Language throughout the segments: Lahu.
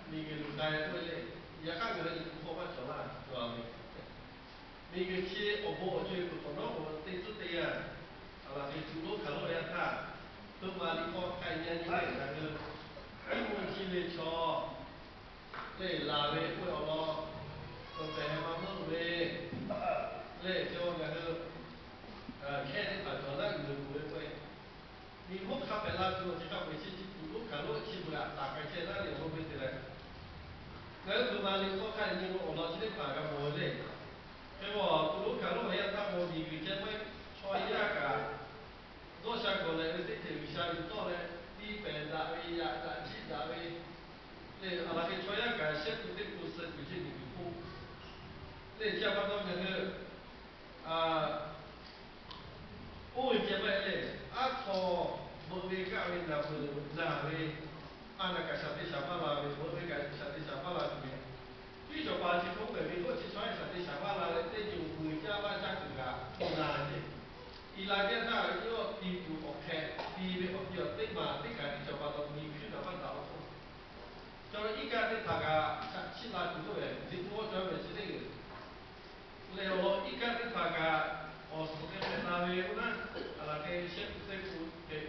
Miˬguiˬ luˬ k'ai k'oˆ ve le. Yaꞈ hk'aˇ ngaˬ hui Liꞈ hpu hk'aw maˇ cawˬ laˇ, cawˬ ve. Miˬguiˬ chi awˬ bon awˬ co-e kuiˬ k'awꞈ nawˉ k'o, teˇ tcuhˉ teˇ yanˇ, a laˬ ve tuꞈ lonˉ hkanˍ lonˉ yaˇ htaˇ, heuˆ maˍ liꞈ hk'aw hk'a nyi nyi leh ngaˬ hui, iˉ mvuhˇ chi ve chaw lehˬ laˬ ve k'oˆ ve awˬ lawn, peuˬ pehˬ heh ma meuˆ ve lehˬ, cawˬ ngaˬ hui hkehˇ teˇ hpaˍ cawˬ laˇ g'uiˬ tuˬ ve k'oˆ ve, miˬ hk'oˆ hk'a hpehꞈ la tuˬ awˬ ceuˬ hk'a peu-eˬ chi tuꞈ lonˉ hkanˍ lonˉ chi beuꞈ aꞈ taˍ k'ai chehˇ laˇ ve awˬ lawn ve te leh, ngaˬ hui heuˆ maˍ liꞈ hk'aw hk'a nyi ve awˬ lawn chi teˇ hpaˍ g'a mawˬ ve le. Hk'e k'o, tuꞈ lonˉ hkanˍ lonˉ awˬ yanˇ htaˇ k'o, miˬguiˬ ceh maˇ chaw yaˇ kaꞈ dawˇ sha gawˬ leh ve teˇ ceuˬ G'uiˬsha yuˬ tawˆ leh, tiˇ pehˍ daꞈ ve, yaꞈ daꞈ jiˆ daꞈ ve, lehˬ a laˬ hk'e chaw yaˇ kaꞈ shehˆ kuiˬ teˇ kuiˬ suh kuiˬ ceh miˬguiˬ hk'oˆ lehˬ, chi a pa taw ngaˬ hui oˇ ve ceh maˇ heˆ lehˬ, aˉ htaw veuꞈ ve kaˆ ve naˬ peuˬ naˬ ve, a naˬ kaꞈ shaˍ te shaˍ maˇ la ve, veuꞈ ve kaꞈ shaˍ te shaˍ maˇ la tuˬ ve, tiˉ cawˬ paˍ chi hk'oˆ pehꞈ ve k'oˆ chi chaw shaˍ te shaˍ maˇ la leh, teˇ nyi uiˍ jaˇ maˇ jaˇ kuiˬ kaꞈ to la ve le. Iˍ laˬ teˇ htaˇ yawˇ ti tuˬ awˬ hk'e ti ve awˬ ti awˬ teˇ maˬ teˇ kaꞈ tiˉ cawˬ pa taw miˬ hkuiˇ kaꞈ maˇ daꞈ awˬ hk'oˆ, cawˬ iˉ kaˆ teˇ hpaˍ kaꞈ shaꞈ chiˆ la tuˬ k'oˆ ve, liꞈ hpu hk'aw cawˬ ve chi teˇ g'uiˬ lehˬ, awˬ lawn iˉ kaˆ teˇ hpaˍ kaꞈ awˬ suhˍ hk'e hpehꞈ la ve k'o naˉ, a laˬ hk'e shehˆ kuiˬ teˇ kuiˬ hk'e,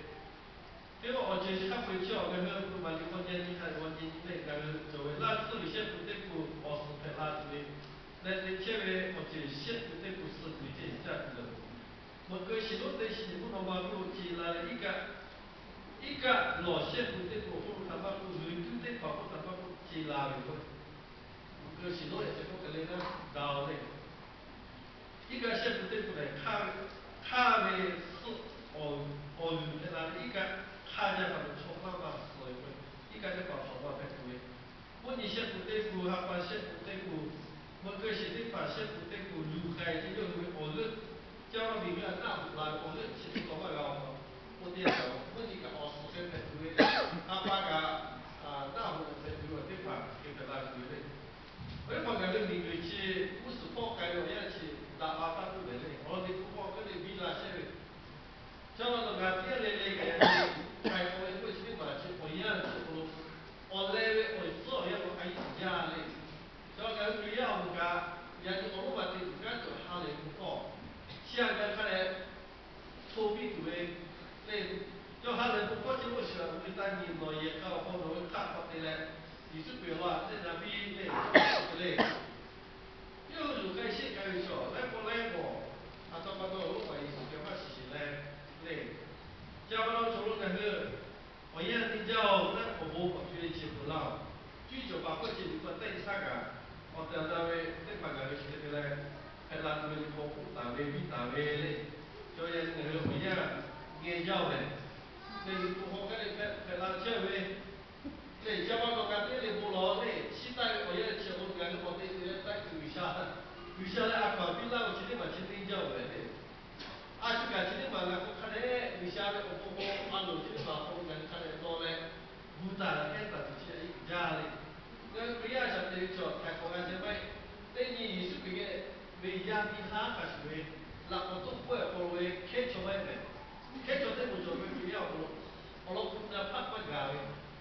hk'e k'o awˬ ceuˬ chi hk'a peu-eˬ chi awˬ ngaˬ hui heuˆ maˍ liꞈ hk'aw nyi nyi hk'a ve awˬ nyi nyi lehˬ, ngaˬ hui cawˬ ve laˇ tcuhˇ ve shehˆ kuiˬ teˇ kuiˬ awˬ suhˍ hpehꞈ la tuˬ ve leh, te chehˇ ve awˬ ceuˬ shehˆ kuiˬ teˇ kuiˬ suh tuˬ ve ceh caˇ tuˬ leh, meuꞈ keu shiˍ lonˉ te shiˍ mvuhˇ naw ma hk'oˆ lo ce la leh, iˉ kaˆ iˉ kaˆ lawˬ shehˆ kuiˬ teˇ kuiˬ awˬ hk'oˆ lo htaꞈ maˇ k'oˆ, g'uiˬ tuˉ teˇ hpaˍ hk'oˆ htaꞈ maˇ k'oˆ ce la ve yoˬ. Meuꞈ keu shiˍ lonˉ yaꞈ ceh k'oˆ hk'e le naˉ, daꞈ-oˬ lehˬ, iˉ kaˆ shehˆ kuiˬ teˇ kuiˬ lehˬ, hk'aˇ ve suhˆ awˬ g'uiˬ hpehꞈ la leh, iˉ kaˆ hk'aˇ jaˇ hk'a lo chaw maˇ maˇ suh ve k'o, iˉ kaˆ teˇ hpaˍ hk'awꞈ maˇ hpehꞈ tuˬ ve, mvuhˇ nyi shehˆ kuiˬ teˇ kuiˬ, ha pa shehˆ kuiˬ teˇ kuiˬ, meuꞈ keu shiˍ teˇ hpaˍ shehˆ kuiˬ teˇ kuiˬ luˬ k'ai ce yawˇ hui ve awˬ leuˆ, caˇ miˬguiˬ a naˆ hoꞈ la ve awˬ leuˆ chi teˇ taw maˇ g'a awˬ hk'aw, oˇ teˇ yanˇ kaꞈ mvuhˇ nyi kaꞈ awˬ suhˍ hk'e hpehꞈ tuˬ ve, ha pa kaꞈ naˆ hoꞈ hpehꞈ tuˬ ve awˬ teˇ hpaˍ hk'e hpehꞈ la tuˬ ve le. Awˬ viˉ hpaˍ ngaˬ hui miˬguiˬ chi g'uˇ suhˍ hpawˇ k'ai ve awˬ yanˇ chi daꞈ la taˇ k'oˆ ve le. Awˬ lawn teꞈ hpu hk'aw k'oˆ ve biˇ la chehˇ ve, chaw la nawˬ g'a tiˉ le le kaꞈ yaꞈ nyi k'ai k'oˆ ve k'oˆ chi teˇ hpaˍ chi awˬ yanˇ chi awˬ hk'aw lo, awˬ leh ve awˬ suhˉ awˬ yanˇ lo a yiˇ uiˍ jaˇ le. Chaw ngaˬ hui Hkriꞈ yaˇ awˬ moˍ kaꞈ, yaꞈ nyi awˬ lonˉ ma te tuˬ kanˉ cawˬ ha lehˬ bon hkawˇ, chi a ngaˬ hui hk'a dehꞈ hto piˇ tuˬ ve le. Yawˇ ha lehˬ bon hkawˇ chi lo shiˍ a ve taˇ nyi, nawˬ yehˬ k'a awˬ hk'aw nawˬ ve hk'aˆ hk'aw te leh, Yeˍsuˆ Hkriꞈ laˬ teˇ na piˇ le, te le. Yawˇ hui luˬ k'ai sheˆ k'ai ve chaw laiˉ pawˆ laiˉ pawˆ, a taw pa taw lonˉ paˍ Yeˍsuˆ Hkriꞈ maˇ shiˍ shiˍ leh le. Ca pa taw cawˬ lo ngaˬ hui awˬ yanˇ teˇ jaˇ-oˬ naˉ, awˬ bon awˬ co-e chi peuˬ laˇ-oˬ. Cuˇ yiˍ cawˬ paˍ hk'oˆ ceh liꞈ hpu taˇ iˉ shaˉ kaꞈ, awˬ tehˬ awˬ na ve teˇ hpaˍ ngaˬ hui chi hk'e te leh hpehꞈ la tuˬ ve liꞈ hpu k'oˆ taˍ ve piˇ taˍ ve le. Cawˬ yaꞈ nyi ngaˬ hui awˬ yanˇ geh jaˇ-oˬ lehˬ, lehˬ liꞈ hpu hk'aw hk'a le hpehꞈ la chehˇ ve le. Ca pa taw ka teˇ le bon lawˬ le, chi taˆ ve awˬ yanˇ chi awˬ hk'aw lo ngaˬ hui k'awꞈ te tuˬ ve taˆ tuˬ G'uiˬsha, G'uiˬsha leh a hkaw-anˬ piˇ laˇ-oˬ chi teˇ maˬ chi teˇ jaˇ-oˬ lehˬ le. A shu kaꞈ chi teˇ maˬ ngaˬ k'o hk'a dehꞈ G'uiˬsha ve awˬ pon k'o a loˍ chi teˇ maˬ k'o ngaˬ hui hk'a dehꞈ taw leh, gu taˍ leh k'ehˉ taˍ tuˬ chi a yiˇ uiˍ jaˇ le. Ngaˬ hui Hkriꞈ yaˇ shaˍ te ve chaw htaiˍ hk'awꞈ g'a ceh maˇ heˆ. Teˇ nyi Yeˍsuˆ Hkriꞈ geh ve yaˇ miˇ haˉ hk'a shuˍ ve, laꞈ k'awꞈ toˆ pfuhˇ-e awˬ hk'aw lo ve hkehˉ chaw maˇ heˆ mehˍ. Hkehˉ chaw teˇ moˍ cawˬ ve Hkriꞈ yaˇ awˬ hk'aw lo, awˬ lawn ku na hpaˆ maˇ gaˬ ve,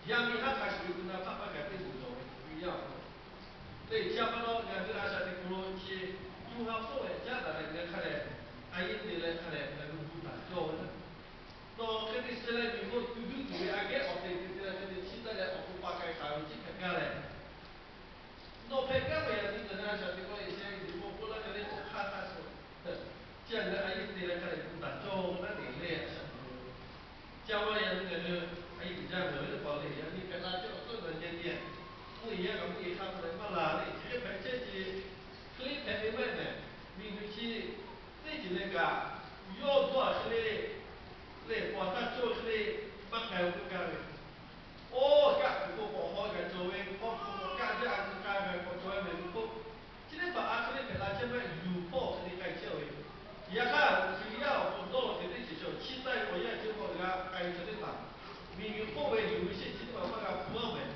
yaˇ miˇ haˉ hk'a shuˍ ve ku na hpaˆ maˇ gaˬ teˇ moˍ cawˬ ve Hkriꞈ yaˇ awˬ hk'aw lo, teˇ chi a pa taw ngaˬ hui a shaˍ teꞈ hk'aw lo chi, co ha hpawˇ leh caˉ daꞈ leh ngaˬ hui hk'a dehꞈ a yeˇ te leh hk'a dehꞈ ngaˬ hui gu taˍ cawˇ ve naˉ, nawˬ hk'e te suh leh miˬ hk'oˆ tu duˉ tuˬ ve aꞈ kehˉ awˬ te te te leh hk'e te chiˇ taˆ leh awˬ to pa k'ai taˍ ve ciˉ hpehꞈ gaˇ leh, nawˬ hpehꞈ gaˇ ve yaꞈ nyi ngaˬ hui a shaˍ teꞈ hk'aw lo e sheh miˬ hk'oˆ k'oˆ laˇ hk'e le k'oˆ hk'aˇ htaˇ suh, chi a ngaˬ hui a yeˇ te leh hk'a dehꞈ gu taˍ cawˇ ve naˉ te leh a shaˍ teꞈ hk'aw lo Ca ma yaꞈ nyi ngaˬ hui a yiˇ uiˍ jaˇ ve awˬ viˉ teˇ hpaˍ le, yaꞈ nyi hpehꞈ la chehˇ awˬ tcuhˉ ve ngaˬ nyi nyi, mvuhˇ yeˬ yaˇ kaꞈ mvuhˇ yeˬ hk'a hpehꞈ maˇ laˬ le, chi hk'e hpehꞈ chehˇ ce, hk'e le hpehꞈ ve maˇ heˆ mehˍ. Miˬguiˬ chi teˇ ceuˬ le kaꞈ, yawˇ dawˇ a hk'e le, lehˬ paw htaˇ cawˇ hk'e le, maˇ k'ai-o k'oˆ gaˇ ve, oˇ kaˆ kuiˬ k'o k'awꞈ haw kaꞈ cawˬ ve, hk'aw hk'aw kaˆ jaˇ a kuiˬ k'ai kaꞈ k'awꞈ cawˬ ve mehˍ ve k'oˆ, chi teˇ hpaˍ a hk'e le hpehꞈ la chehˇ maˇ heˆ, yuˬ hpawˇ hk'e le k'ai chehˇ ve. Yaꞈ hk'aˇ Hkriꞈ yaˇ awˬ hk'aw dawˇ law hk'e teˇ ceuˬ chi awˬ chiˇ taˆ ve awˬ yanˇ chi hk'aw g'a k'ai ve chaw teˇ hpaˍ, miˬguiˬ hk'oˆ ve yuˬ ve shehˆ chi teˇ hpaˍ maˇ g'a hpu-a mehˍ.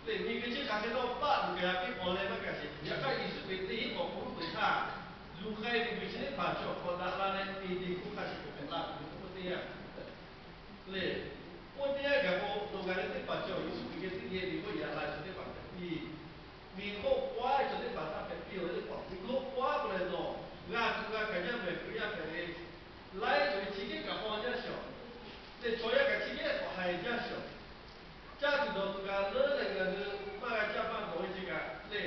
Lehˬ miˬguiˬ chi hk'aˬ hk'e dawˇ paˆ tuˬ kaꞈ teˇ k'awꞈ leh maˇ kaꞈ sheˍ. Yaꞈ hk'aˇ Yeˍsuˆ Hkriꞈ teˇ hinˉ k'awꞈ hk'oˆ lo peuˬ htaˇ, luˬ k'ai ve miˬguiˬ chi teˇ hpaˍ chi awˬ hk'aw daꞈ la leh te te k'oˆ hk'a shuˍ k'awꞈ hpehꞈ la tuˬ ve k'oˆ teˇ yanˇ lehˬ, oˇ teˇ yanˇ gaˬ k'o, nawˬ g'a leh teˇ hpaˍ chi awˬ Yeˍsuˆ Hkriꞈ geh teˇ geh ve k'oˆ yaꞈ la chi teˇ hpaˍ Miˬ hk'oˆ k'oˆ-a ve chaw teˇ hpaˍ htaˇ hpehꞈ piˇ-oˬ ve teˇ hpaˍ, miˬ hk'oˆ k'oˆ-a k'oˆ leh nawˬ g'a tuˬ g'a hkanˍ jaˇ mehˍ Hkriꞈ yaˇ hpehꞈ ve, laiˉ cawˬ ve chi hk'e kaꞈ haw jaˇ shiˍ-oˬ. Leh chaw yaˇ kaꞈ chi hk'e k'awꞈ haiˬ jaˇ shiˍ-oˬ. Caˇ tuˬ dawˬ tuˬ kaꞈ leuˉ leh ngaˬ hui maˇ g'a caˇ maˇ dawˬ ve chi kaꞈ le,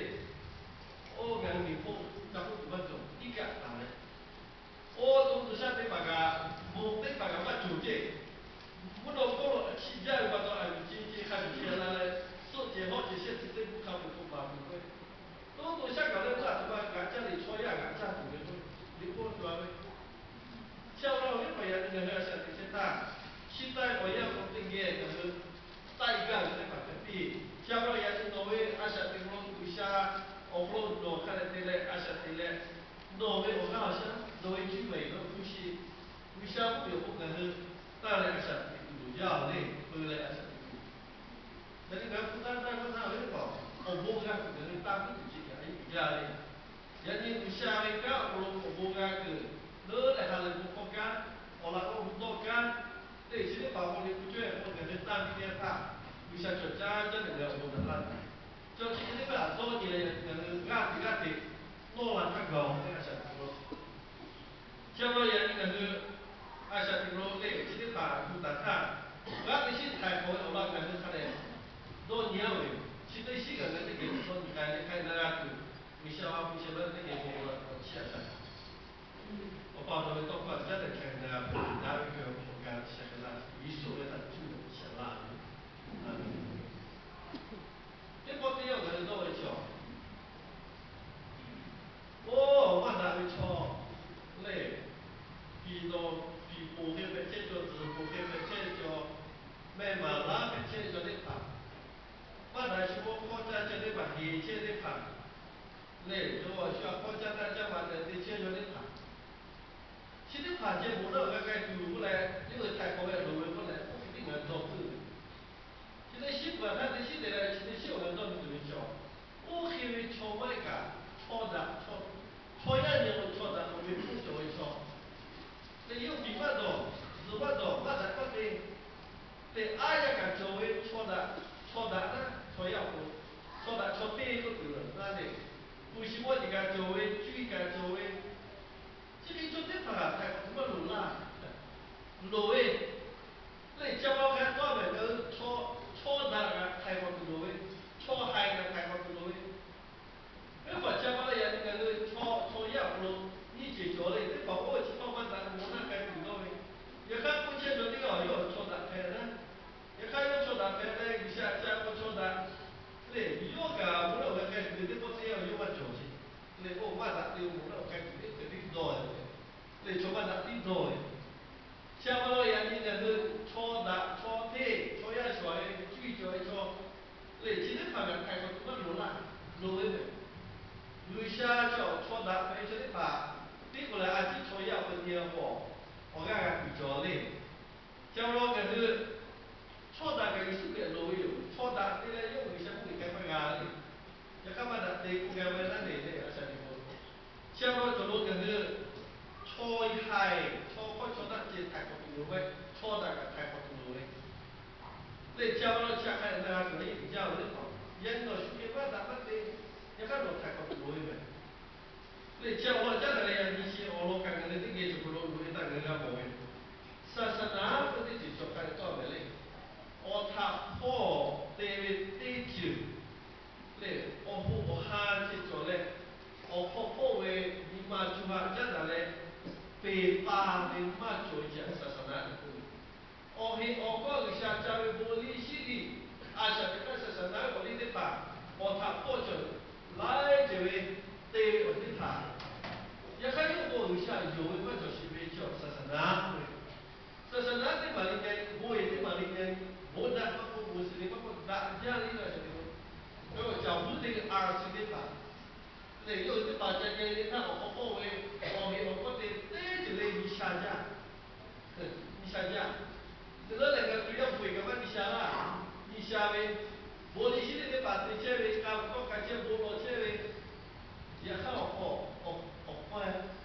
oˇ ngaˬ hui miˬ hk'oˆ ca k'oˆ tuˬ maˇ cawˬ, iˉ kaˆ taˍ leh, oˇ to to shaˆ teˇ hpaˍ kaꞈ, bon teˇ hpaˍ kaꞈ maˇ cawˬ ceˇ. Mvuhˇ naw hk'oˆ lo a chi jaˇ ve pa taw, a yuˬ ce ce hk'a yuˬ ce la leh, suhˆ cehˬ hawˆ cehˬ shehˆ cehˬ teˇ buˆ hk'a peu-eˬ k'oˆ baˬ tuˬ k'o, to to shaˆ kaꞈ leh maˇ tuˬ ma g'a caˇ leh chaw yaˇ g'a caˇ tuˬ ve k'o, liꞈ hk'oˆ cawˬ ve. Chi awˬ lawn awˬ viˉ hpaˍ yaꞈ nyi ngaˬ hui a shaꞈ teꞈ chehˇ htaˇ, chi taˇ awˬ yanˇ k'o teˇ geh ngaˬ hui taˆ-e gaˇ ve teˇ hpaˍ hpehꞈ piˇ. Chi awˬ lawn yaꞈ nyi nawˬ ve a shaꞈ teꞈ lo G'uiˬsha awˬ hk'aw lo nawˬ hk'a dehꞈ te leh a shaꞈ teꞈ leh, nawˬ ve awˬ g'aˇ awˬ shaˉ, nawˬ ve cuˇ yiˍ ve hpu shi, G'uiˬsha mvuhˇ miˬ awˬ hk'oˆ ngaˬ hui taˇ leh a shaꞈ teꞈ tuˬ loˬ jaˇ-oˬ le, peu leh a shaꞈ teꞈ tuˬ. Yaꞈ nyi ngaˬ hui hpu taˇ taˇ maˇ taˇ ve teˇ hpaˍ, awˬ bon g'a tuˬ ngaˬ hui taˇ puiˉ tuˬ chi kaꞈ a yeˇ uiˍ jaˇ le. Yaꞈ nyi G'uiˬsha ve kanˉ awˬ hk'aw lo awˬ bon g'a kuiˬ leuˉ leh ha lehˬ bon hkawˇ kanˉ, awˬ laꞈ k'aw hu tawˇ kanˉ, teˇ chi teˇ hpaˍ k'o le hpu cawˇ-e k'o ngaˬ hui taˇ piˇ teˇ htaˇ, G'uiˬsha cawˬ caˇ jaˇ leh ngaˬ hui awˬ bon daꞈ laˇ ve. Chi chi teˇ hpaˍ dawˇ nyi leh ngaˬ hui g'aˇ hteꞈ g'aˇ hteꞈ nawˇ la htaˇ gaˬ-oˬ ve a shaꞈ teꞈ lo. Chi awˬ lawn yaꞈ nyi ngaˬ hui a shaꞈ teꞈ lo le chi teˇ hpaˍ gu taˍ htaˇ, g'aˇ teˇ shiˉ htaiˍ hk'awꞈ ve awˬ lawn ngaˬ hui hk'a dehꞈ dawˇ nyi-a ve yoˬ. Chi teˇ shiˉ kaꞈ ngaˬ teˇ geh chaw nyi k'ai leh hk'a dehꞈ na g'a tuˬ, G'uiˬsha a hpu sheh laˇ teˇ geh bon la k'awꞈ chiˇ a shaꞈ. Awˬ pa nawˬ ve tawˇ hkawˇ a caˉ daꞈ hk'a dehꞈ na g'a tuˬ, daꞈ ve hk'e awˬ hk'aw gaˬ chi hk'e laˇ, Yeˍsuˆ ve htaꞈ cuˇ leh chi a laˇ ve. Teˇ pawˆ teˇ yanˇ ngaˬ hui dawˇ ve chaw, oˇ maˇ daꞈ ve chaw lehˬ, piˍ dawˬ piˍ poˬ hk'e hpehꞈ chehˇ cawˬ, tzuhˬ poˬ hk'e hpehꞈ chehˇ cawˬ, mehˆ maˍ laˉ hpehꞈ chehˇ cawˬ teˇ hpaˍ, maˇ daꞈ shu mawˇ hkawˇ caˇ chehˇ teˇ hpaˍ, heˍ chehˇ teˇ hpaˍ, lehˬ yawˇ shu a hkawˇ caˇ taˇ caˇ ma tehꞈ te chehˇ cawˬ teˇ hpaˍ, chi teˇ hpaˍ ceh bon naˆ g'a k'ai tuˬ k'oˆ leh, yawˇ hui htaiˍ hk'awꞈ ve loˍ ve k'oˆ leh, oˇ hk'e teˇ ngaˬ dawˇ puiˉ ve. Chi teˇ shiˉ peuˬ htaˇ teˇ shiˉ te leh chi teˇ shiˉ awˬ g'a dawˇ tuˬ ve chaw, oˇ hk'e ve chaw maˇ heˆ kaꞈ, chaw daꞈ, chaw yaˇ nyi awˬ chaw daꞈ k'oˆ ve hpfuhˇ cawˬ ve chaw, lehˬ yawˇ miˬ maˇ dawˬ, zuhˬ maˇ dawˬ, maˇ daꞈ maˇ te, lehˬ aˉ yaˇ kaꞈ cawˬ ve chaw daꞈ, chaw daꞈ naˉ chaw yaˇ awˬ pon, chaw daꞈ chaw teˇ k'oˆ tuˬ lawˬ naˉ lehˬ, hpu shi mawˇ jeˬ kaꞈ cawˬ ve, cuˇ yiˍ kaꞈ cawˬ ve, chi hk'e chaw teˇ hpaˍ htaꞈ htaiˍ hk'awꞈ tuˬ maˇ loˍ laˇ. Loˍ ve, lehˬ chi pa hk'a tawˇ mehˍ ngaˬ hui chaw daꞈ kaꞈ htaiˍ hk'awꞈ tuˬ loˍ ve, chaw haiˬ kaꞈ htaiˍ hk'awꞈ tuˬ loˍ ve, teˇ hpaˍ chi pa la yaꞈ nyi ngaˬ hui chaw, chaw yaˇ awˬ hk'aw lo nyiˇ ceuˬ cawˬ le. Teˇ hpaˍ oˇ chi tawˇ maˇ daꞈ ve bon naˆ k'ai tuˬ dawˇ ve, yaꞈ hk'aˇ k'oˆ chehˇ cawˬ teˇ g'aˇ awˬ yawˇ chaw daꞈ hpehꞈ naˉ, yaꞈ hk'aˇ yawˇ chaw daꞈ hpehꞈ leh G'uiˬsha ca k'o chaw daꞈ lehˬ, yawˇ kaꞈ bon naˆ awˬ g'a k'ai tuˬ ve teˇ pawˆ teˇ yanˇ awˬ yawˇ maˇ cawˬ ce. Lehˬ oˇ maˇ daꞈ te ve bon naˆ awˬ k'ai tuˬ ve hk'e tiˉ dawˇ ve, lehˬ chaw maˇ daꞈ tiˉ dawˇ ve. Chi pa la yaꞈ nyi ngaˬ hui chaw daꞈ chaw hteˇ chaw yaˇ shawˍ ve cuˇ yiˍ cawˬ ve chaw, lehˬ chi teˇ hpaˍ kaꞈ htaiˍ hk'awꞈ tuˬ maˇ loˍ laˇ, loˍ ve mehˍ. G'uiˬsha chaw, chaw daꞈ hpehꞈ ve chaw teˇ hpaˍ tiˉ k'oˆ leh a ciˉ chaw yaˇ awˬ hk'aw nyi-a k'o, awˬ g'aˇ g'a kuiˬ cawˬ le. Chi pa la ngaˬ hui chaw daꞈ kaꞈ Yeˍsuˆ Hkriꞈ loˍ ve yoˬ. Chaw daꞈ te leh yawˇ G'uiˬsha mvuhˇ miˬ k'ai maˇ g'a le. Yaꞈ hk'aˇ maˇ daꞈ te k'oˆ g'a ve naˉ lehˬ leh a shaꞈ teꞈ k'o, chi pa la cawˬ lo ngaˬ hui chaw haiˬ chaw hkawˇ chaw naˆ ceh htaiˍ hk'awꞈ tuˬ loˍ ve, chaw daꞈ kaꞈ htaiˍ hk'awꞈ tuˬ loˍ ve, lehˬ chi pa la chi hk'a dehꞈ na g'a tuˬ ve iˉ tiꞈ jaˇ ve teˇ hpaˍ, yaꞈ nyi nawˬ shu hk'e maˇ daꞈ maˇ te, yaꞈ hk'aˇ nawˬ htaiˍ hk'awꞈ tuˬ loˍ ve mehˍ. Lehˬ chi awˬ lawn caˉ daꞈ leh yaꞈ nyi chi awˬ lawn kaꞈ ngaˬ hui teˇ geh cawˬ hk'aw lo loꞈ-e taˇ ngaˬ hui g'a mawˬ ve, saˍsaˍnaˍ k'oˆ ve teˇ ceuˬ cawˬ hk'a dehꞈ tawˆ mehˍ le. Awˬ htaꞈ hpawˇ te ve teˇ ceuˬ lehˬ, awˬ hoꞈ awˬ ha ceh cawˬ leh, awˬ hk'aw hpawˇ ve nyi ma co ha caˉ daꞈ leh, peˬ pa ve maˇ cawˬ ve chi saˍsaˍnaˍ k'oˆ ve. Awˬ heꞈ awˬ hkawˇ G'uiˬsha ca ve bon liˇ shiˉ liˇ, a shaꞈ teꞈ hk'aˇ saˍsaˍnaˍ ve awˬ liˇ teˇ hpaˍ, awˬ htaꞈ hpawˇ cawˬ laiˉ ceuˬ ve te ve awˬ teˇ hpaˍ, yaꞈ hk'aˇ yawˇ k'o G'uiˬsha yonˍ ve maˇ cawˬ sheˍ ve chi awˬ saˍsaˍnaˍ k'oˆ ve. Saˍsaˍnaˍ teˇ maˍ liꞈ nyi, bon eˬ teˇ maˍ liꞈ nyi, bon daꞈ maˇ k'oˆ, bon suhˍ liꞈ maˇ k'oˆ, daꞈ jaˇ ve iˉ kaꞈ shaˍ tiꞈ k'o, caˇ caˍ buˉ teˇ g'aˇ a shu teˇ hpaˍ lehˬ, yawˇ hui teˇ hpaˍ ca nyi ve htaˇ awˬ hk'aw hpawˇ ve awˬ heꞈ awˬ hkawˇ te teˇ ceuˬ le nyi sha jaˇ. Nyi sha jaˇ. Te leuˉ lehˬ ngaˬ Hkriꞈ yaˇ bon eˬ kaꞈ maˇ nyi sha laˇ. Nyi sha ve, bon liˇ shiˉ liˇ teˇ hpaˍ te chehˇ ve, k'a ve kawˇ hk'a chehˇ bon law chehˇ ve, yaꞈ hk'aˇ awˬ hk'aw, awˬ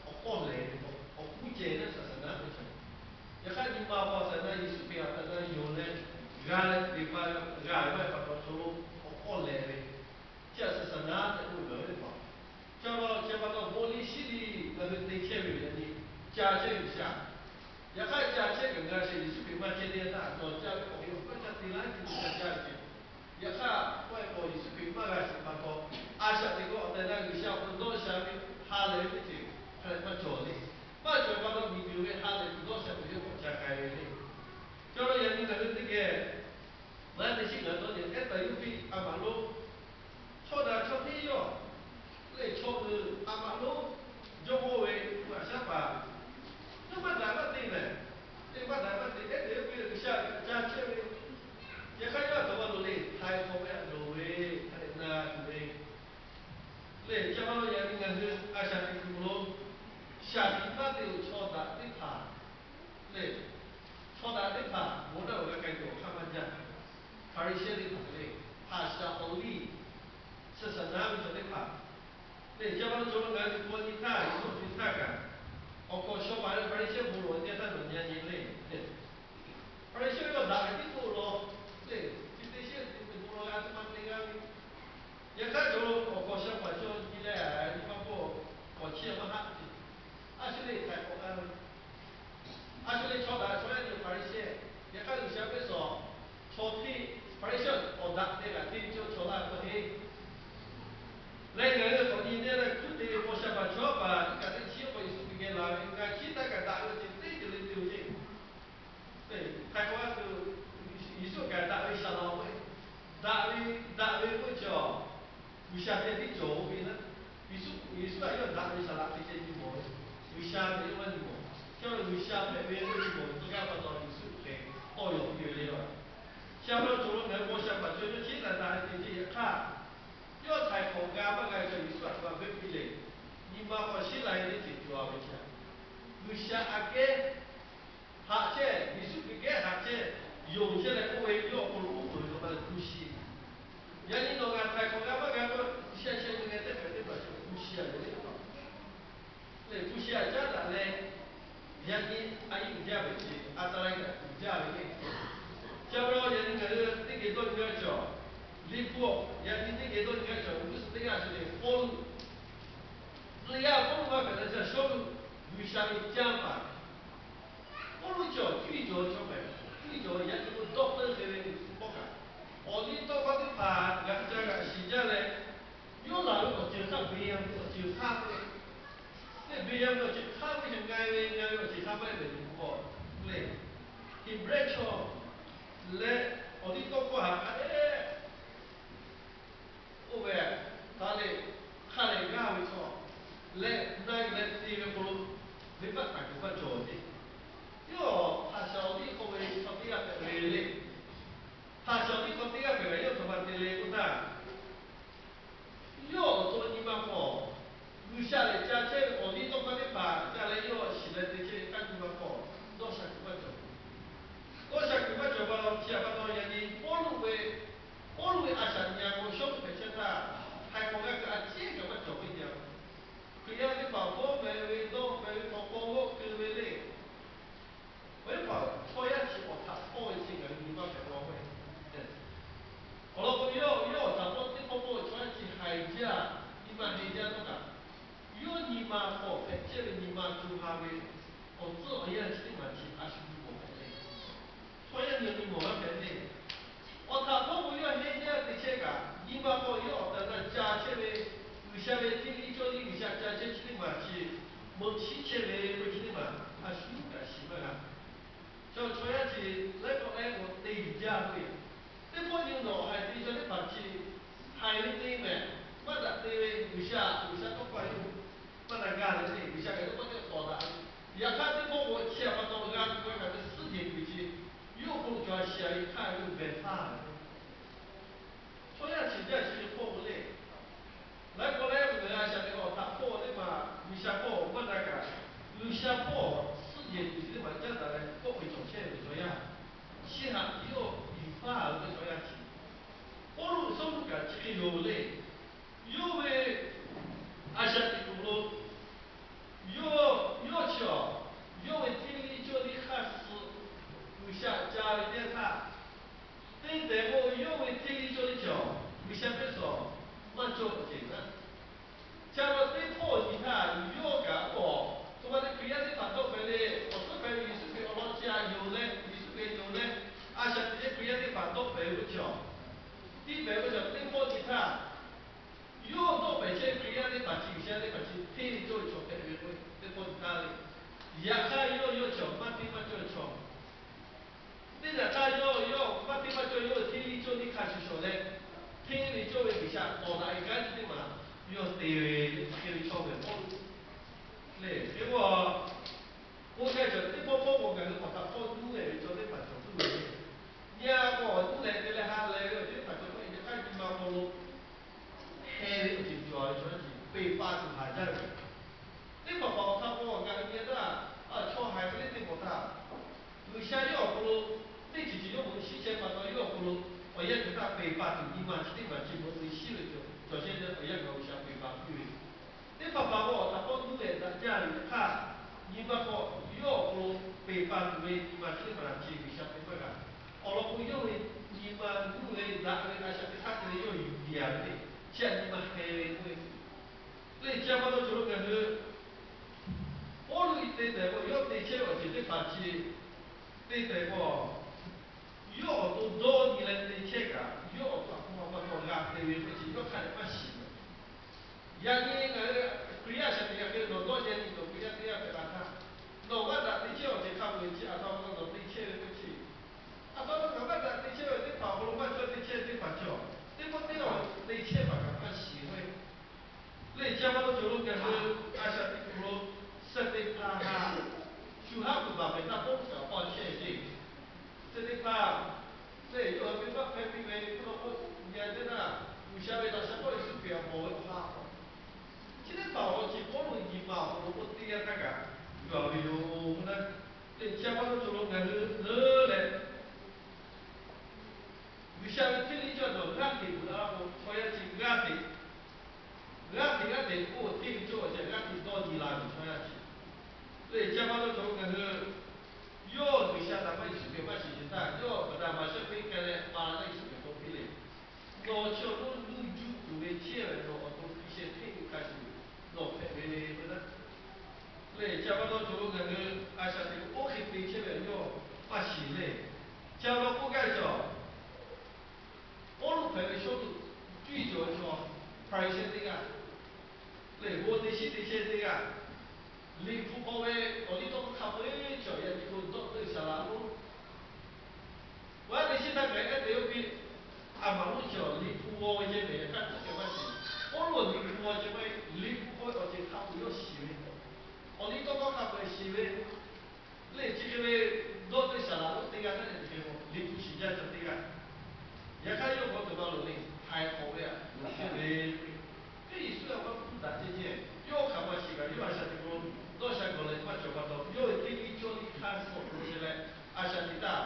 hk'awˇ lehˬ ve, awˬ hkuˇ cehˬ leh saˍsaˍnaˍ ve chaw, yaꞈ hk'aˇ nyi ma pa saˍsaˍnaˍ Yeˍsuˆ Hkriꞈ htaꞈ na yonˍ leh g'a leh teꞈ pa g'a ve maˇ heˆ pa taw chaw lo awˬ hk'awˇ lehˬ ve, chi Hkriꞈ yaˇ suhˍ saˍ naˉ tehꞈ k'oˆ ve ngaˬ hui teˇ hpaˍ, ca la chi pa taw bon liˇ shiˉ liˇ ngaˬ hui te chehˇ ve yaꞈ nyi ca chehˇ G'uiˬsha. Yaꞈ hk'aˇ ca chehˇ kaꞈ ngaˬ sheˍ Yeˍsuˆ Hkriꞈ maˇ ceh te htaˇ, nawˬ ca ve k'awꞈ ve awˬ hkawˇ ca te laˇ ce ca ca ve ce. Yaꞈ hk'aˇ k'oˆ e k'o, Yeˍsuˆ Hkriꞈ maˇ g'a sheˍ pa taw, a shaꞈ teꞈ k'o awˬ tehˬ na G'uiˬsha awˬ hk'aw dawˇ sha ve ha lehˬ ve teˇ ceuˬ hk'a lehˬ maˇ cawˬ le. Maˇ cawˬ pa taw, miˬguiˬ ve ha lehˬ tuˬ dawˇ sha tuˬ yawˇ k'awꞈ ca k'ai ve le. Chaw lo yaꞈ nyi ngaˬ hui teˇ geh maˇ te shiˉ ngaˬ dawˇ nyi ehˉ taˍ yuˇ piˇ a maꞈ lonˉ, chaw daꞈ chaw teˇ yawˇ lehˬ, chaw uiˍ a maꞈ lonˉ jawˇ mawˇ ve a shaˉ paˍ, yawˇ maˇ daꞈ maˇ te lehˬ, te maˇ daꞈ maˇ te ehˉ taˍ yuˇ piˇ G'uiˬsha ca chehˇ ve. Yaꞈ hk'aˇ yawˇ a htoꞈ ma loˍ le, htaiˍ hk'awꞈ ve a loˍ ve hk'a dehꞈ na tuˬ ve lehˬ, ca ma lo yaꞈ nyi ngaˬ hui a shaꞈ teꞈ kuiˬ lo shaˍ tiꞈ maˇ te lo chaw daꞈ teˇ hpaˍ lehˬ, chaw daꞈ teˇ hpaˍ bon naˆ uiˍ g'a k'ai tuˬ awˬ hk'aˇ maˇ jaˇ. Hpaˍriˍsehˇ teˇ hpaˍ lehˬ, haꞈ shaˍ awˬ liˇ suhˍ saˍ naˉ ve chaw teˇ hpaˍ lehˬ, ca ma lo chaw lo ngaˬ hui k'aw nyi htaˇ, yawˇ htaˇ kaꞈ, awˬ hk'awꞈ shaw paˍ ve Hpaˍriˍsehˇ bon lawˬ nyi htaˇ nawˬ nyi nyi le. Hpaˍriˍsehˇ yawˇ daꞈ ve tiˉ k'oˆ law lehˬ, chi te shehˇ te bon lawˬ g'a teˇ ma te g'a ve. Yaꞈ hk'aˇ cawˬ lo awˬ hk'awꞈ shaw paˍ chaw nyi leh, nyi ma hpawˇ k'awꞈ chehˇ maˇ haˆ ce. A shu le htaiˍ k'awꞈ g'a ve, a shu le chaw daꞈ chaw yaˇ nyi Hpaˍriˍsehˇ. Yaꞈ hk'aˇ G'uiˬsha pehˇ sawˍ, chaw hteˇ Hpaˍriˍsehˇ awˬ daꞈ te kaꞈ hteˇ ve chaw chaw laˇ ve k'o heˆ. Leh ngaˬ hui k'awꞈ nyi teˇ leh hkuˉ te ve paw sha paˍ chaw paˍ iˉ kaꞈ teˇ chi k'o Yeˍsuˆ Hkriꞈ geh laˬ ve ngaˬ chi htaˇ kaꞈ daꞈ ve awˬ ceuˬ teˇ ceuˬ le te-o ceˇ. Htaiˍ k'awꞈ g'a tuˬ, Yeˍsuˆ kaꞈ daꞈ ve saˍ laꞈ-oˬ k'o, daꞈ ve, daꞈ ve k'oˆ ve chi a, G'uiˬsha ceh tiˉ cawˬ-o ve naˉ. Yeˍsuˆ, Yeˍsuˆ htaꞈ yawˇ daꞈ ve saˍ laꞈ te ceh nyi mawˬ ve, G'uiˬsha ceh yawˇ maˇ nyi mawˬ. Chi a G'uiˬsha hpehꞈ ve k'oˆ nyi mawˬ ve tawˇ g'aˇ pa taw Yeˍsuˆ hk'e tawˇ yaw piˇ ve le. Chi a pa taw cawˬ lo ngaˬ hui paw sha paˍ chaw yawˇ chi htaꞈ daꞈ ve te ceh yaꞈ hk'aˇ, yawˇ htaiˍ k'awꞈ g'a maˇ g'a cawˬ Yeˍsuˆ htaꞈ hk'a ve piˇ leh, nyi ma k'awꞈ shiˉ la ve teˇ ceuˬ cawˬ ve chi a, G'uiˬsha aꞈ kehˉ haꞈ chehˇ, Yeˍsuˆ Hkriꞈ kehˉ haꞈ chehˇ, yonˍ chehˇ leh k'oˆ ve yawˇ awˬ hk'aw lo uˉ peunˍ ve k'o ma leh hpu shi. Yaꞈ nyi nawˬ ngaˬ htaiˍ k'awꞈ g'a maˇ g'a k'o, chi a sheh ve leh teˇ hpehꞈ teˇ hpaˍ chi hpu shi a yoˬ le. Lehˬ hpu shi a caˉ daꞈ leh, yaꞈ nyi a yiˉ uiˍ jaˇ ve ce, a ta la kaꞈ uiˍ jaˇ ve le. Chi a pa taw yaꞈ nyi ngaˬ hui teˇ geh dawˇ nyi g'a cawˬ, liꞈ hpu awˬ yaꞈ nyi teˇ geh dawˇ nyi g'a cawˬ ve g'uˇ suhˍ teˇ g'aˇ chi lehˬ Pawˇluꞈ. Lehˬ yaˇ Pawˇluꞈ maˇ hpehꞈ leh ca shawˉ lo G'uiˬsha ve canˇ paˍ. Pawˇluꞈ cawˬ cuˇ yiˍ cawˬ chaw hpehꞈ, cuˇ yiˍ cawˬ yaꞈ nyi k'o doctor hk'e ve hk'awꞈ kaꞈ, awˬ liˇ tawˇ hkawˇ teˇ hpaˍ g'a ca g'aꞈ shiˍ jaˇ leh, yawˇ laˬ ve awˬ ceuˬ hk'aˇ beˬ yaˇ ve awˬ ceuˬ hk'aˇ ve, lehˬ beˬ yaˇ ve awˬ ceuˬ hk'aˇ ve cawˬ ngaˬ ve ngaˬ ve awˬ ceuˬ hk'aˇ maˇ heˆ ve le k'o, lehˬ Heˍbrehˇ chaw leh awˬ liˇ tawˇ hkawˇ haꞈ k'aˉ leh oˇ ve htaꞈ lehˬ, hk'a lehˬ g'aˇ ve chaw leh na yuˬ leh te ve hk'aw lo, venˇbaˆ taˍ kuiˬ maˇ cawˬ ve. Yawˇ haꞈ shaˍ awˬ liˇ k'oˆ ve chaw teˇ g'aˇ hpehꞈ ve le. Haꞈ shaˍ awˬ liˇ k'oˆ teˇ g'aˇ hpehꞈ kaꞈ yawˇ htaꞈ ma te le k'oˆ htaˇ, yawˇ awˬ to nyi ma hk'aw G'uiˬsha lehˬ ca chehˇ ve awˬ liˇ tawˇ hkawˇ teˇ hpaˍ ca leh yawˇ shiˍ leh te chehˇ ve k'aˇ nyi ma hk'aw dawˇ sha kuiˬ maˇ cawˬ. Dawˇ sha kuiˬ maˇ cawˬ pa taw, chi a pa taw yaꞈ nyi Pawˇluꞈ ve, Pawˇluꞈ ve a shaꞈ nyi a k'o shawˉ hpehꞈ chehˇ htaˇ, htaiˍ hk'awꞈ g'a kuiˬ a ciˉ kaꞈ maˇ cawˬ ve te a. Hkriꞈ yaˇ teˇ hpaˍ hawˉ meh ve dawˇ meh ve hk'aw k'aw g'awˆ keu ve le. Awˬ viˉ paˍ, chaw yaˇ chi awˬ htaꞈ hpawˇ ve chi ngaˬ hui nyi ma hpehꞈ la ve. Awˬ lawn k'o, yawˇ yawˇ awˬ htaꞈ hpawˇ teˇ hpawˇ hpawˇ ve chaw yaˇ chi haiˬ jaˇ, nyi ma heˬ jaˇ htawˇ kaꞈ, yawˇ nyi ma hk'aw hpehꞈ chehˇ ve nyi ma co ha ve awˬ tcuhˉ awˬ yanˇ chi teˇ maˬ chi a shu nyi mawˬ hpehꞈ le. Chaw yaˇ nyi nyi mawˬ g'a hpehꞈ le. Awˬ htaꞈ hpawˇ k'o yawˇ heˆ jaˇ te chehˇ kaꞈ, nyi ma k'aw yawˇ awˬ tehˬ na ca chehˇ ve, G'uiˬsha ve hteˇ liˇ cawˇ liˇ G'uiˬsha ca chehˇ chi teˇ maˬ chi, meuꞈ chiˉ chehˇ ve k'o chi teˇ maˬ a shu kaꞈ shiˍ maˇ g'a. Chaw chaw yaˇ chi laiˉ k'awꞈ laiˉ k'awꞈ te yuˬ jaˇ ve. Teˇ pawˆ nyi nawˬ haiˬ te chaw teˇ hpaˍ chi haiˬ ve te mehˍ, maˇ daꞈ te ve G'uiˬsha, G'uiˬsha tawˇ hkawˇ a yoˬ. Maˇ na gaˇ leh le, G'uiˬsha kaꞈ tawˇ hkawˇ teˇ tawˍ daꞈ ve. Yaꞈ hk'aˇ teˇ pawˆ k'o chi a pa taw g'a tuˬ g'a kaꞈ te suhˉ jehˬ tuˬ ve chi, yawˇ hk'aw lo cawˬ a shiˍ a ve hk'aˇ ve venˇ hpaˇ ve. Chaw yaˇ chi jaˇ chi ve hpawˇ k'o le, laiˉ k'awꞈ laiˉ k'awꞈ ngaˬ hui a shaꞈ teꞈ k'awꞈ htaꞈ hpawˇ teˇ maˬ G'uiˬsha hpawˇ maˇ na kaꞈ, G'uiˬsha hpawˇ suhˉ jehˬ tuˬ chi teˇ maˬ caˉ daꞈ leh kawˆ ve cawˬ chehˇ ve chaw yaˇ, chi htaꞈ yawˇ yuˬ faˇ ve teˇ chaw yaˇ chi, Pawˇluꞈ Sawˉluꞈ kaꞈ chi hk'e yoˬ le. Yawˇ ve a shaꞈ teꞈ kuiˬ lo yawˇ, yawˇ chi awˬ, yawˇ ve hteˇ liˇ cawˇ liˇ hk'aˇ suh G'uiˬsha ca ve teˇ htaˇ, teˇ tehꞈ k'o yawˇ ve hteˇ liˇ cawˇ liˇ chi awˬ G'uiˬsha pehˇ suhˍ maˇ cawˇ awˬ ceuˬ naˉ. Chi pa taw teˇ hpawˇ nyi htaˇ yawˇ kaꞈ k'awꞈ, to ma te Hkriꞈ yaˇ teˇ hpaˍ dawˆ pehˍ le, awˬ hk'oˆ hpehꞈ ve Yeˍsuˆ Hkriꞈ awˬ lawn chi htaꞈ yonˍ leh, Yeˍsuˆ Hkriꞈ yonˍ leh, a shaꞈ teꞈ chehˇ Hkriꞈ yaˇ teˇ hpaˍ dawˆ pehˍ ve k'o chi awˬ, tiˇ pehˍ ve chi teˇ hpawˇ nyi htaˇ, yawˇ dawˆ pehˍ chehˇ Hkriꞈ yaˇ teˇ hpaˍ chi G'uiˬsha teˇ hpaˍ chi hteˇ ve cawˇ ve chaw hpehꞈ ve k'o, teˇ hpawˇ nyi htaˇ le. Yaꞈ hk'aˇ yawˇ yawˇ chi awˬ maˇ hteˇ maˇ cawˇ ve chaw, teˇ yaꞈ htaˇ yawˇ yawˇ maˇ hteˇ maˇ cawˇ yawˇ hteˇ ve cawˇ teˇ hk'a shuˍ shuˍ leh, hteˇ ve cawˇ ve G'uiˬsha tawˍ daꞈ ve kanˉ chi teˇ maˬ yawˇ te ve, hteˇ ve cawˇ ve Pawˇluꞈ le. Hk'e k'o, k'oˆ gaˇ cawˬ teˇ pawˆ pawˆ k'o ngaˬ hui awˬ htaꞈ hpawˇ nuˇ leh ve chaw teˇ hpaˍ cawˬ tuˬ ve, nyi a k'o awˬ tuˉ leh te leh ha leh ve awˬ ceuˬ teˇ hpaˍ cawˬ k'o, yaꞈ hk'aˇ nyi ma hk'aw lo heh ve awˬ ceuˬ cawˬ ve chaw chi peˬ pa tuˬ haˍ jaˇ ve. Teˇ hpaˍ hpaˍ awˬ hk'aw k'o ngaˬ hui nyi a htaˇ, chaw haiˬ hk'e le teˇ hpaˍ htaˇ, G'uiˬsha yawˇ awˬ hk'aw lo teˇ ceuˬ ceuˬ yawˇ k'o shiˉ chehˇ pa taw yawˇ awˬ hk'aw lo awˬ yanˇ hk'e htaˇ peˬ pa tuˬ nyi ma chi teˇ maˬ chi bvuhꞈ te shiˉ ve cawˬ chehˇ ve awˬ yanˇ hk'aw G'uiˬsha peˬ pa piˇ ve. Teˇ hpaˍ hpaˍ k'o awˬ htaꞈ pawˇ nuˇ leh daꞈ jaˇ ve hk'aˇ, nyi ma k'o yawˇ awˬ hk'aw lo peˬ pa tuˬ ve nyi ma chi teˇ maˬ chi G'uiˬsha te maˇ g'a. Awˬ lawn k'o yawˇ ve nyi ma nuˇ ve daꞈ ve a shaꞈ teꞈ hk'aˇ te leh yawˇ yuˬ tiˍ a ve le, chi htaꞈ nyi ma heh ve k'oˆ ve. Lehˬ chi a pa taw cawˬ lo ngaˬ hui Pawˇluꞈ te tehꞈ k'o yawˇ te chehˇ ve awˬ ceuˬ teˇ hpaˍ chi te tehꞈ k'o, yawˇ awˬ to dawˇ nyi leh te chehˇ kaꞈ yawˇ awˬ to a hk'aw ma pa taw g'a te ve k'o chi yawˇ hk'a dehꞈ maˇ shiˍ ve. Yaꞈ nyi ngaˬ hui Hkriꞈ yaˇ shaˍ tiꞈ g'a hk'e nawˬ dawˇ nyi nyi nawˬ Hkriꞈ yaˇ teˇ g'aˇ hpehꞈ la htaˇ, nawˬ maˇ daꞈ te chehˇ awˬ ceuˬ hk'a peu-eˬ chi a hk'aw ma nawˬ te chehˇ ve k'o chi, a hk'aw ma ngaˬ maˇ daꞈ te chehˇ ve teˇ hpaˍ awˬ hk'aw lo maˇ cawˇ te chehˇ ve teˇ hpaˍ cawˬ, teˇ pawˆ teˇ awˬ te chehˇ hpaˍ kaꞈ maˇ shiˍ ve. Lehˬ chi a pa taw cawˬ lo ngaˬ hui a shaꞈ teꞈ kuiˬ lo Steˍhpaˍ htaꞈ shu haˉ kuiˬ baˬ pehˍ htaˇ Pawˇluꞈ kaꞈ paw chehˇ ve ceˇ. Steˍhpaˍ lehˬ yawˇ hui venˇ baˆ hpehˇ piˇ ve k'oˆ law k'o, nyi a teˇ htaˇ G'uiˬsha ve laꞈ sha kawˇ Yeˍsuˆ Hkriꞈ htaꞈ mawˬ ve awˬ ha k'o, chi teˇ hpaˍ awˬ lawn chi Pawˇluꞈ nyi ma awˬ hk'aw lo k'oˆ teˇ yanˇ htaˇ kaꞈ yuˬ a ve yoˬ k'o naˉ. Lehˬ chi a pa taw cawˬ lo ngaˬ hui leuˉ leh G'uiˬsha ve hteˇ liˇ cawˇ cawˬ g'aˇ hteꞈ bvuhꞈ la k'o chaw yaˇ chi g'aˇ hteꞈ, g'aˇ hteꞈ g'aˇ hteꞈ k'oˆ hteˇ ve cawˇ cawˬ g'aˇ hteꞈ dawˇ nyi la ve chaw yaˇ chi. Lehˬ chi a pa taw cawˬ lo ngaˬ hui yawˇ G'uiˬsha htaꞈ maˇ Yeˍsuˆ Hkriꞈ maˇ shiˍ shiˍ htaˇ yawˇ kaꞈ daꞈ maˍ shehˆ piˇ k'ai leh pa la naˉ Yeˍsuˆ Hkriꞈ k'oˆ piˇ le. Nawˬ chi awˬ nuˇ nuˇ juˆ tuˬ ve chehˇ ve nawˬ awˬ to hkui sheh hteˇ ve hk'a shuˍ nawˬ hpehꞈ ve k'o naˉ. Lehˬ chi a pa taw cawˬ lo ngaˬ hui a shaꞈ teꞈ kuiˬ oˇ hk'e te chehˇ ve yawˇ maˇ shiˍ le. Chi a pa taw k'oˆ gaˇ ve cawˬ, Pawˇluꞈ hpehꞈ ve Sawˉluꞈ cuˇ yiˍ cawˬ ve chaw Hpaˍriˍsehˇ teˇ g'aˇ lehˬ, bon te shiˉ te chehˇ teˇ g'aˇ, Liꞈ hpu k'aw ve awˬ liˇ tawˇ hkawˇ hk'a peu-eˬ cawˬ yaꞈ nyi k'o dawˇ teuˆ shaˍ laꞈ lonˉ. G'a te shiˉ htaˇ kaꞈ ehˉ te oˇ piˇ, a maˍ lonˉ chi awˬ Liꞈ hpu g'aw ve ceh mehˍ hk'a tcuhˉ k'ai maˇ shiˍ. Pawˇluꞈ awˬ Liꞈ hpu g'aw ceh maˇ heˆ, Liꞈ hpu k'aw ve awˬ ceuˬ hk'a peu-eˬ yawˇ shiˍ ve, awˬ liˇ tawˇ hkawˇ hk'a peu-eˬ shiˍ ve, lehˬ chi hk'e ve dawˇ teuˆ shaˍ laꞈ lonˉ teˇ g'aˇ htaˇ lehˬ te hk'e k'o Liꞈ hpu shiˍ jaˇ cawˬ teˇ g'aˇ. Yaꞈ hk'aˇ yawˇ k'awꞈ te maˇ loˍ le, htaiˍ hk'awꞈ ve a loˍ chehˇ ve. Hk'e Yeˍsuˆ a maˇ hpu daꞈ ceh ceh, yawˇ hk'aˬ ma shiˍ kaꞈ yawˇ a shaꞈ teꞈ k'o dawˇ sha gawˬ leh maˇ cawˬ pa taw, yawˇ ve hteˇ liˇ cawˇ liˇ hk'aˇ suh awˬ hk'aw lo chehˇ leh, a shaꞈ teꞈ htaˇ,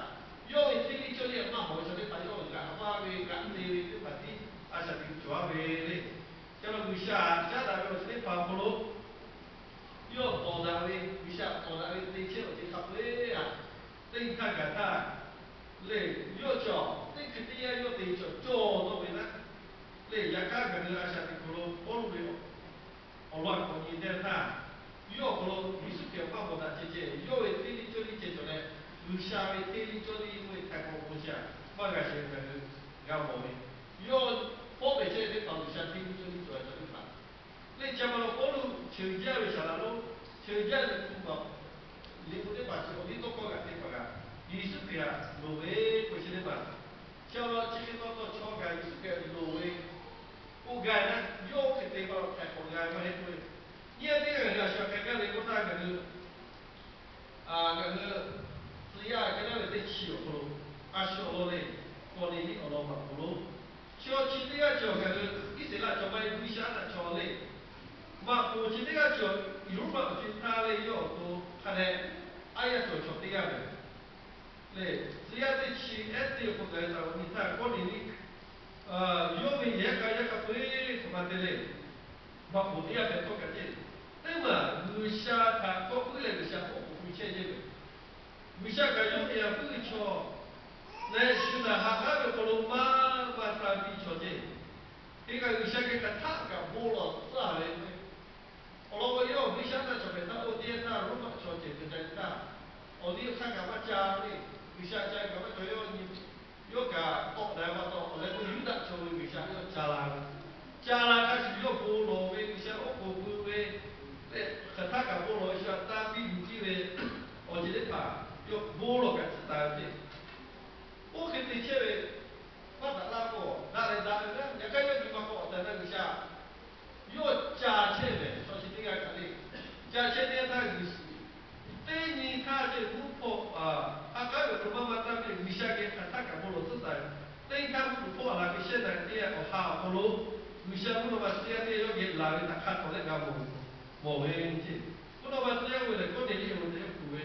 yawˇ ve hteˇ liˇ cawˇ liˇ maˇ hawˍ ve chaw teˇ hpaˍ yawˇ g'aꞈ maˇ ve g'aꞈ te ve teˇ hpaˍ tiˉ a shaꞈ teꞈ cawˬ a ve le. Ca la G'uiˬsha caˉ daꞈ ve awˬ ceuˬ teˇ hpaˍ awˬ hk'aw lo yawˇ tawˍ daꞈ ve, G'uiˬsha tawˍ daꞈ ve te chehˇ awˬ ceuˬ hk'a peu-eˬ a, teˇ htaˇ gaˬ htaˇ lehˬ, yawˇ cawˬ teˇ hkui teˇ yanˇ yawˇ te cawˬ cawˬ dawˇ ve naˉ. Lehˬ yaꞈ hk'aˇ ngaˬ hui a shaꞈ teꞈ kuiˬ lo Pawˇluꞈ ve awˬ lawn a k'awꞈ nyi teˇ htaˇ, yawˇ awˬ hk'aw lo Yeˍsuˆ Hkriꞈ maˇ mawˬ daꞈ ceh ceh, yawˇ ve hteˇ liˇ cawˇ liˇ ceh cawˬ leh, G'uiˬsha ve hteˇ liˇ cawˇ liˇ k'oˆ ve htaiˍ hk'awꞈ k'o chi a maˇ g'a shehˍ ve ngaˬ hui g'a mawˬ ve. Yawˇ pawˆ pehˍ chehˇ ve teˇ hpaˍ G'uiˬsha hteˇ liˇ cawˇ liˇ cawˬ ve teˇ hpaˍ lehˬ, chi a pa taw Pawˇluꞈ cheuˬ jaˇ ve shaˍ laꞈ lonˉ, cheuˬ jaˇ ve hpu baˬ, Liꞈ hpu teˇ hpaˍ chi awˬ liˇ tawˇ hkawˇ g'aꞈ te hpaˍ g'aꞈ, Yeˍsuˆ Hkriꞈ htaꞈ loˍ ve k'oˆ chi teˇ hpaˍ, chi a pa taw chi hk'e taw taw chaw kaꞈ Yeˍsuˆ Hkriꞈ loˍ ve k'oˆ gaˇ naˉ, yawˇ oˇ hk'e te pa taw htaiˍ hk'awꞈ g'a ve maˇ heˆ k'oˆ ve. Nyi a teˇ g'aˇ g'a sha k'ai gaˇ ve k'oˆ htaˇ ngaˬ hui ngaˬ hui tcuh yaˇ hk'e laˇ ve teˇ chi awˬ hk'aw lo, a shu awˬ lawn lehˬ, Kawˍneˍliˆ awˬ lawn maꞈ k'oˍ lo, chi awˬ chi teˇ g'aˇ cawˬ ngaˬ hui Iˉsaˍreˍlaˆ chaw maˇ heˆ, G'uiˬsha htaꞈ chaw lehˬ, maꞈ k'oˍ chi teˇ g'aˇ cawˬ Roˉmaꞈ awˬ co-e htaˇ lehˬ yawˇ awˬ to hk'a dehꞈ aˉ yaˇ cawˬ chaw teˇ g'aˇ ve lehˬ, tcuh yaˇ teˇ chi ehˉ teˇ awˬ hk'aw gaˬ ve htaꞈ awˬ nyi htaˇ Kawˍneˍliˆ yawˇ ve yehˬ yaˇ k'a yaˇ hk'a peu-eˬ hk'aˬ ma te leh, maꞈ k'oˍ teˇ g'aˇ hpehꞈ htawˇ kaꞈ ceˇ, teˇ maˬ G'uiˬsha htaꞈ kawˆ puiˉ leh G'uiˬsha k'oˆ k'oˍ hui chehˇ ceˇ ve, G'uiˬsha kaꞈ yawˇ ve yaꞈ puiˉ ve chaw lehˬ, shu naˬ haꞈ haˉ ve awˬ hk'aw lo maˇ maˇ taˇ piˇ chaw ceˇ. Hk'e kaꞈ G'uiˬsha geh ca la hk'a shuˍ yawˇ bon lawˬ ve G'uiˬsha oˉ k'oˍ pui ve, hk'aˬ htaˇ kaꞈ bon lawˬ ve shu htaꞈ tanˇ piˇ yuˬ piˇ ve, awˬ ceuˬ teˇ hpaˍ yawˇ bon lawˬ kaꞈ tcuh taˍ ve ceˇ. Oˇ hk'e te chehˇ ve, maˇ daꞈ laˇ k'o, daꞈ leh daꞈ ve, yaꞈ hk'aˇ yawˇ nyi ma k'awꞈ awˬ tehˬ na G'uiˬsha yawˇ ca chehˇ ve chaw chi teˇ g'aˇ kaꞈ le. Ca chehˇ teˇ g'aˇ htaˇ G'uiˬsha teˇ nyi htaˇ ceh mvuhˇ hpawˇ, ha k'aˉ ve awˬ hk'aw lo maˇ maˇ taˇ ve G'uiˬsha geh hk'aˬ htaˇ kaꞈ bon lawˬ tcuhˉ taˍ ve, teˇ nyi htaˇ mvuhˇ hpawˇ a laˬ hk'e shehˇ na teˇ g'aˇ awˬ ha awˬ hk'aw lo G'uiˬsha mvuhˇ naw ma teˇ g'aˇ teˇ g'aˇ yawˇ geh laˬ ve htaꞈ hk'a tawˍ leh g'a mawˬ ve ceˇ. Mvuhˇ naw ma teˇ g'aˇ ve lehˬ, Kawˇneˍliˆ awˬ tehꞈ k'oˆ ve,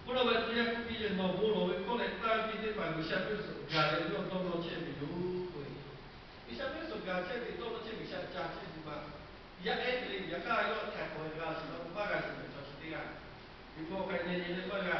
mvuhˇ naw ma teˇ g'aˇ k'oˆ piˇ leh, Nawˬ bon lawˬ ve kawˆ leh tanˇ piˇ teˇ hpaˍ G'uiˬsha mehˆ suhˍ gaˬ leh yawˇ dawˇ nawˇ chehˇ ve yoˬ. G'uiˬsha mehˆ suhˍ gaˬ chehˇ ve dawˇ nawˇ chehˇ G'uiˬsha ca chehˇ ve ma, yaˇ ehˉ te le yaꞈ hk'aˇ yawˇ htaiˍ hk'awꞈ g'a shiˍ la k'o maˇ g'a shiˍ ve chaw chi teˇ g'aˇ, miˬ hkawˇ hk'a nyi nyi leh maˇ g'a